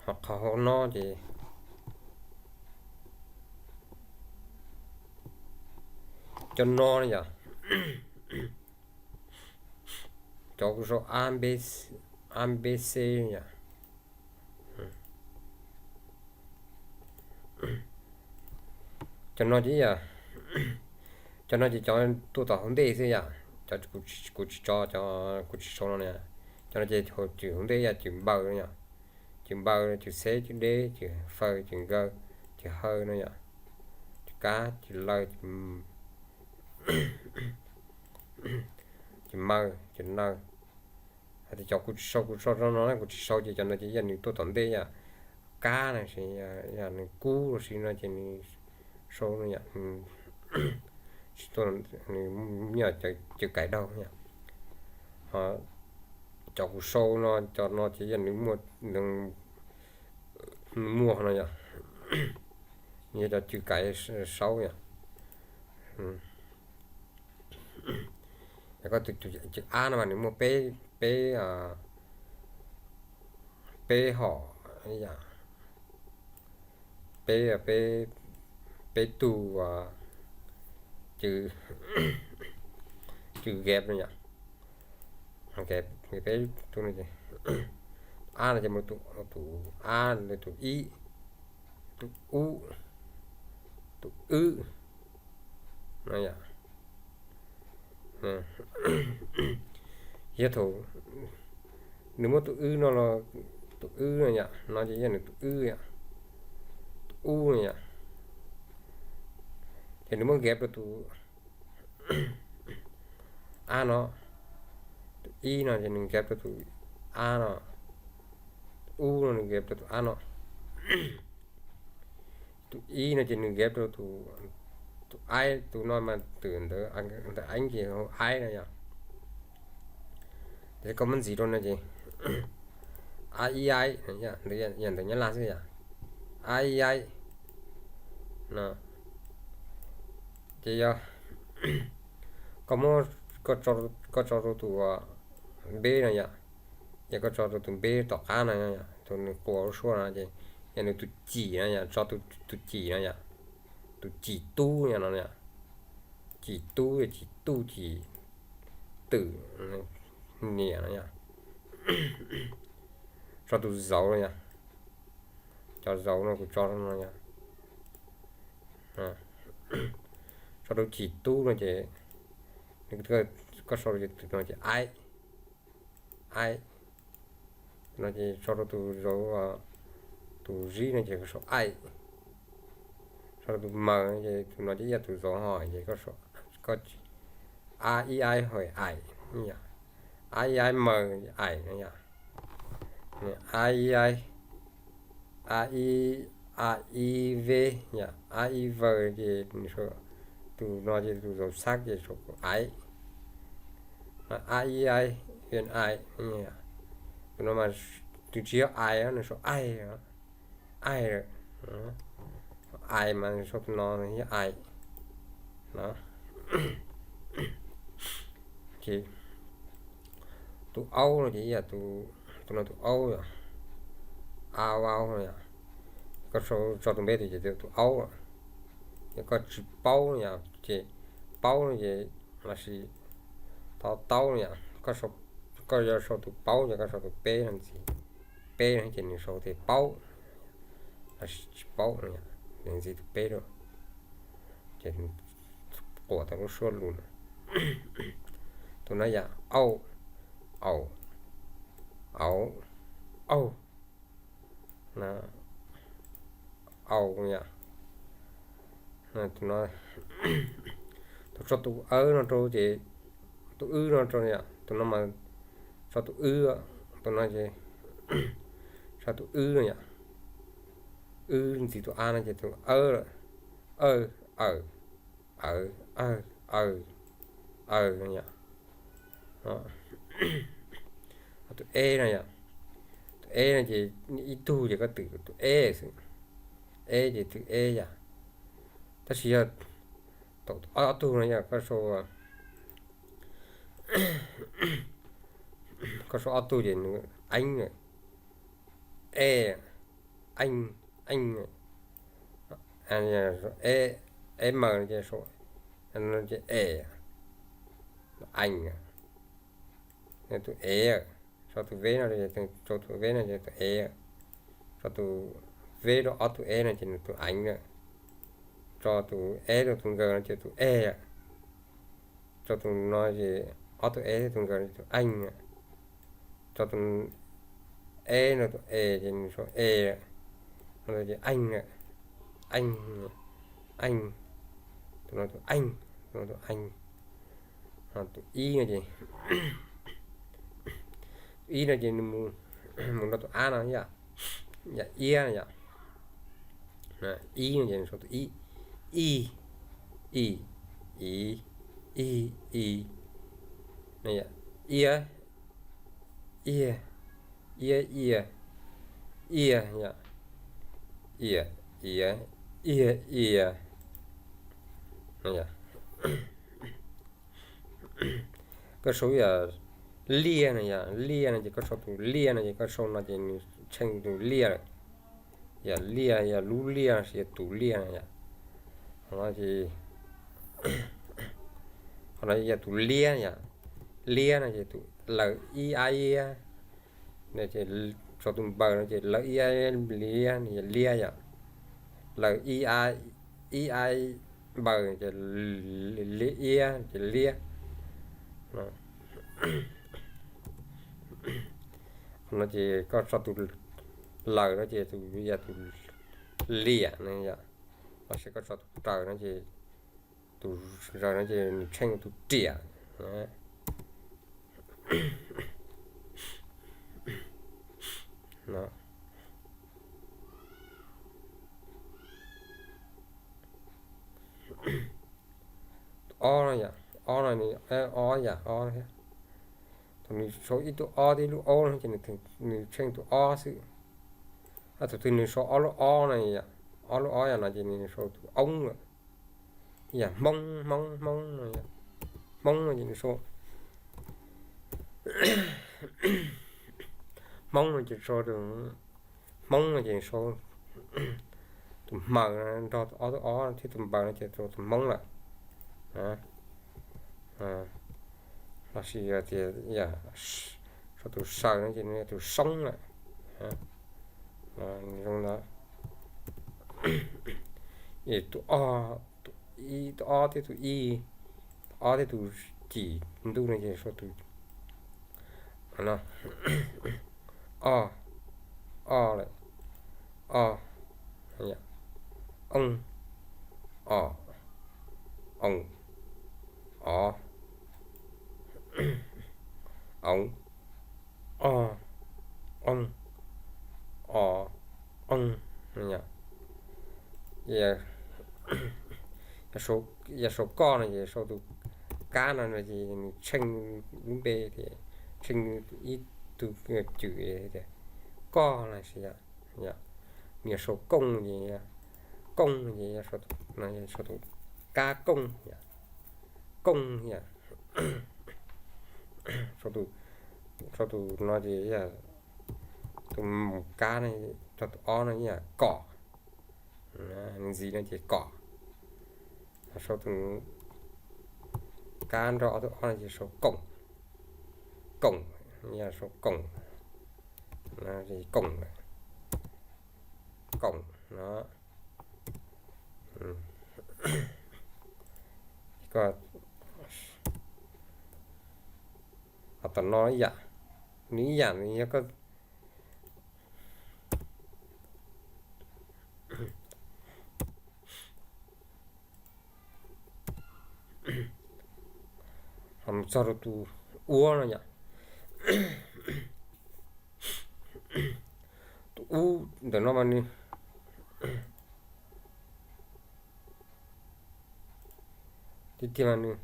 Ho qhov hauv no ces cov no yom, cov kuv sau a b c yom. Cov no ces yog, cov no ces cov tuaj tom hauv ntej xwb yom, cov kuv tsis tso, cov kuv tsis sau no na. Cov no ces cwm hauv ntej yog cwm npaws no yom, cwm npaws, cwm xeb, cwm deb, cwm faws, cwm nkaws, cwm haw no yom, cwm kab, cwm law, cwm maw, cwm naw. Hais tias cov kuv tsis sau, kuv tso rau no na, kuv tsis sau ces cov no ces yog nws tuaj tom ntej yom, kab no, yog nws kub los sis no ces nws sau no yom, tsis tuaj, nws nyob cov cwm kais daug yom. Ho cov kuv sau no, cov no ces yog nws muaj, nws muaj no yom, nws yog cov cwm kais saub yom. Koj tus cwm ab no mas nws muaj peb, peb, peb hom, peb, peb tug cwm, cwm gap no yom. Peb tug no ces, ab no ces mus tus ab, tus ib, tus ub, tus wb no yom. Yog thaum nws muab tus wb no los, tus wb no yom, no ces yog nws tus wb yom, tus ub no yom, ces nws muab gap rau tus ab no, tus ib no ces nws gap rau tus ab no, tus ub no nws gap rau tus ab no. Tus ib no ces nws gap rau tus, tus aib, tus no mas twm ntawd, ntawm aib ces hu aib no yom. Ces koj muab ntxiv rau no ces a ib aib, yog ntawm Nyab Laj xwb yom, a ib aib no. Ces yog koj muab, koj tso rau tus npeb no yom, yog koj tso rau tus npeb tom qab no, tus nws quas lub suab no ces yog nws tus cim no yom, tso tus cim no yom, tus cim tub no, cim tub, cim tub, cim twm niam no yom, tso tus zauv no yom, cov zauv no kuv tso rau no yom, tso rau cim tub no ces, koj sau no ces aib, aib no ces tso rau tus zauv, tus zib no ces koj sau aib, tso rau tus maws no ces tus no ces yog tus zauv ho ces koj sau, koj a ib aib hais aim, a ib aib maws aim no yom, a ib aib, a ib, a ib veb yom, a ib vaws ces nws sau, tus no ces tus zauv xab ces sau aib, a ib aib, aib, tus no mas nws tsis yog aib, nws sau aib, aib lawm, aib mas sau tus no yog aib no. Ces tus aub no ces yog tus, tus no tus aub yom, a aub no yom, koj sau tso tus npeb tus ces tus aub, yog koj tsis paub no yom ces, paub no ces, los sis tau taub no yom, koj yuav sau tus paub ces koj sau tus peb no ntxiv, peb no ces nws sau tias paub, los sis tsis paub no yom, nws ntxiv tus peb rau, ces quas tau lub suab lus no. Tus no yom, auj, aum, auv, auj, au yom. Tus tso tus awb no rau ces, tus wb no rau yom, tus no mas tso tus wb, tus no ces tso tus wb no yom. Wb ntxiv tus a no ces tus awb lawm, awj, awm, awv, awj, awj, awj no yom. Tus eb no yom, tus eb no ces ib tug ces koj twm tus eb xwb, eb ces twm eb yom. Tab sis yog thaum ob tug no yog koj sau, koj sau ob tug ces nws eeb lawm, eb, eej, eej, e, e maws no ces sau, ces e, eej, tus e, sau tus v no, sau tus v no ces tus e, sau tus v rau ob tug e no ces nws tus eev lawm, sau tus e rau tus nkaws no ces tus e, sau tus no ces ob tug e thiab tus nkaws no ces tus eej, sau tus e rau tus e ces nws sau e, no ces eej, eej, eej, tus no tus eej, tus no tus eej. Tus ib no ces, tus ib no ces nws mus nrog tus ab no yom, yam iab no yom. Ib no ces nws sau tus ib, ib, ib, ib, ib, ib, iab, iab, iab, iab, iab, iab, iab, iab. Koj sau yam liaj no yom, liaj no ces koj sau tus liaj no ces koj sau no ces nws tsheej tus liaj lawm. Yam liaj, yam lub liaj los sis yam tus liaj no yom. Qhov no ces, qhov no yog tus liab yom. Liab no ces tus laws ib a iab, ces sau tus npaws no ces laws ib a liab, yog liab yom. Laws ib a, ib a npaws ces liab iab ces liab. Qhov no ces koj sau tus laws no ces tus yog tus liam no yom, los sis koj sau tus raws no ces tus raws no ces nws tsheej tus riam. Tus ob no yom, ob no nws, ob yam ob thiab. Thaum nws sau ib tug ob thiab ib lub aub no ces nws tsheej tus ob xwb. Thaum twg nws sau ob lub ob no, ob lub ob yam no ces nws sau tus oob lawm. Yam hmoob, hmoob, hmoob no, hmoob no ces nws sau, hmoob no ces sau, hmoob no ces sau tus hmaws nrog ob tug ob thiab tus npaws no ces tus hmoob lawm. Los sis tias sau tus saws no ces nws yog tus soob lawm. Zoo ntawd. Tus ob, tus ob thiab tus ib, tus ob thiab tus cim ntuj no ces sau tus, no, ob, ob lawm, ob, ooj, o, oos, o, oos, o, ooj, o, ooj. Yog sau koj no ces sau tus kab no no ces nws tsheej lub npe tias, tsheej ib tug cwm tias koj los sis yom, nws yog sau kooj ces, kooj ces yog sau tus kab kooj yom, kooj yom. Sau tus no ces yog tus mus kab no, rau tus ob no yog kom, nws ntxiv no ces kom. Sau tus kab nrog ob tug ob no ces sau koom, koom, yog sau koom, koom, koom no. Ho tom no ib yam, nws ib yam nws yog koj ho mus txog rau tus ua no yom. Tus ub ntawm no mas nws tiag tiag mas nws,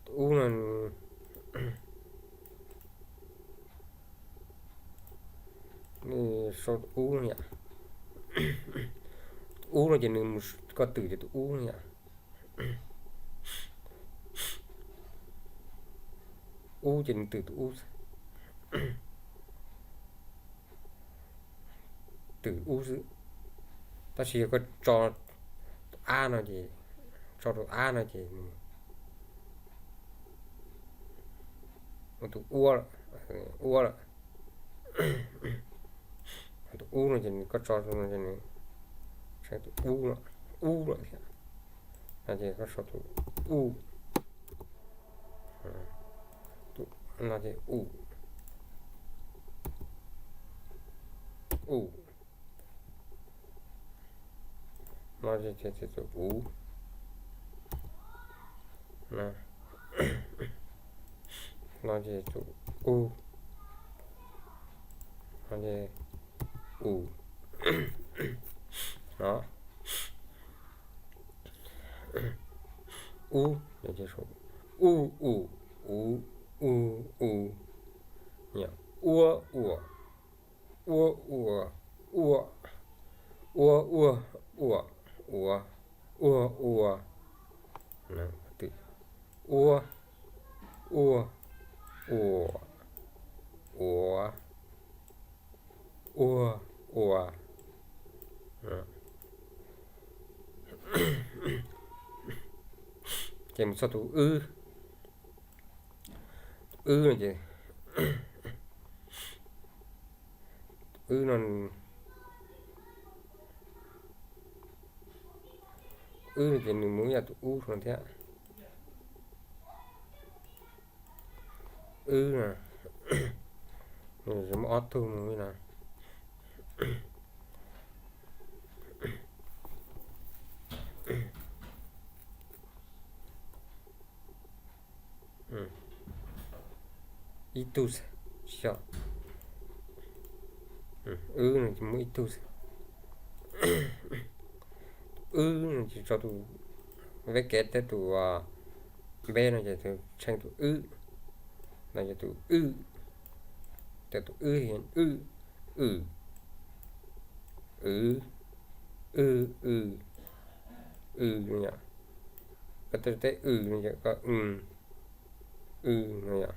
tus ub no nws, nws sau tus ub no yom. Tus ub no ces nws mus, koj twm ces tus ub no yom. Ub ces nws twm tus ub. twm ub xwb. Tab sis yog koj tso tus ab no ces, tso tus ab no ces nws ua tus ua lawm, ua lawm. Tus ub no ces nws, koj tso no ces nws tshee tus ub lawm, ub lawm thiab. No ces koj sau tus u, no ces u, u, no ces tus u, no ces tus u, no ces u, no, ub, u, u, u, u, u, ua, ua, ua, ua, ua, ua, ua, ua, ua, ua, ua, ua, ua, ua, ua, ua, ua. Ces mus txog tus wb, tus wb no ces, tus wb no, wb no ces nws mus ib yam tus ub no thiab. Wb no, nws muaj ob tug mus li no. Ib tug xwb, tsis yog. Wb no ces muaj ib tug xwb. Wb no ces tso tus veb kev thiab tus npe no ces tshee tus wb, no ces tus wb, ces tus wb, wb, w, w, w, w no yom. Koj tej w no ces koj, w no yom.